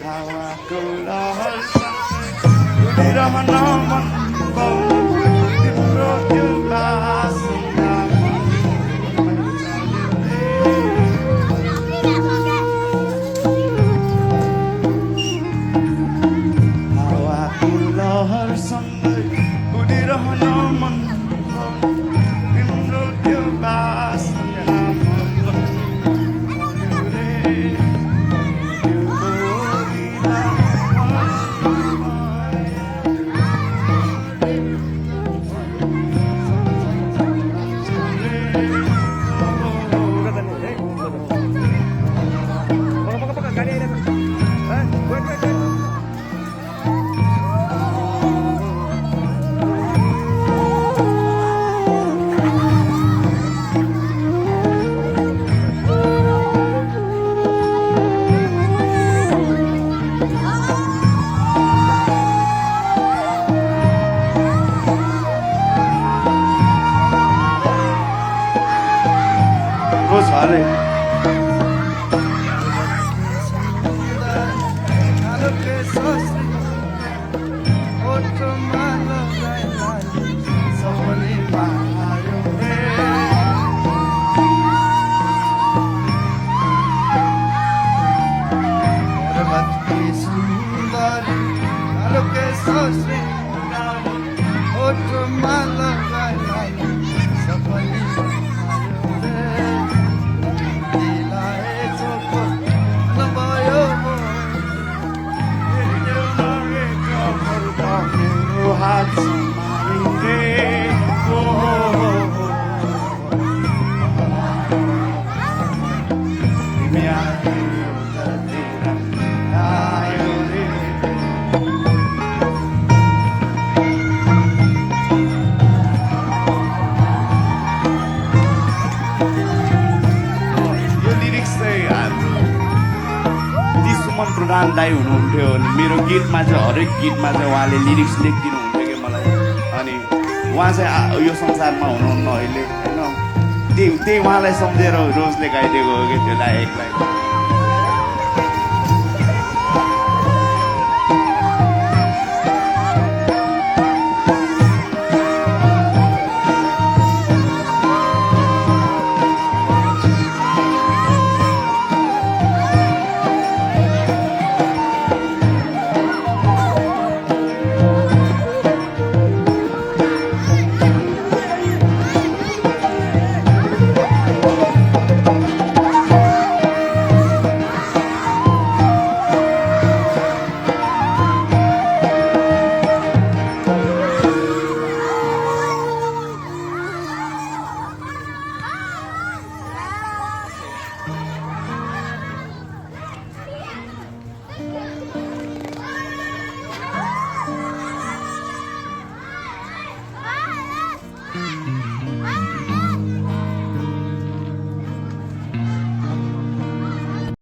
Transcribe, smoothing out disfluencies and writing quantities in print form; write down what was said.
हावाको लहरसँगै उडिरहन मन पाउनु तिम्रो त्यो बासना हावाको लहरसँगै उडिरहन मन पाउनु तिम्रो त्यो बासना Vale. प्रधान दाई हुनुहुन्थ्यो अनि मेरो गीतमा चाहिँ हरेक गीतमा चाहिँ उहाँले लिरिक्स लेखिदिनुहुन्थ्यो कि मलाई अनि उहाँ चाहिँ यो संसारमा हुनुहुन्न अहिले होइन त्यही उहाँलाई सम्झेर रोजले गाइदिएको हो कि त्यो लायकलाई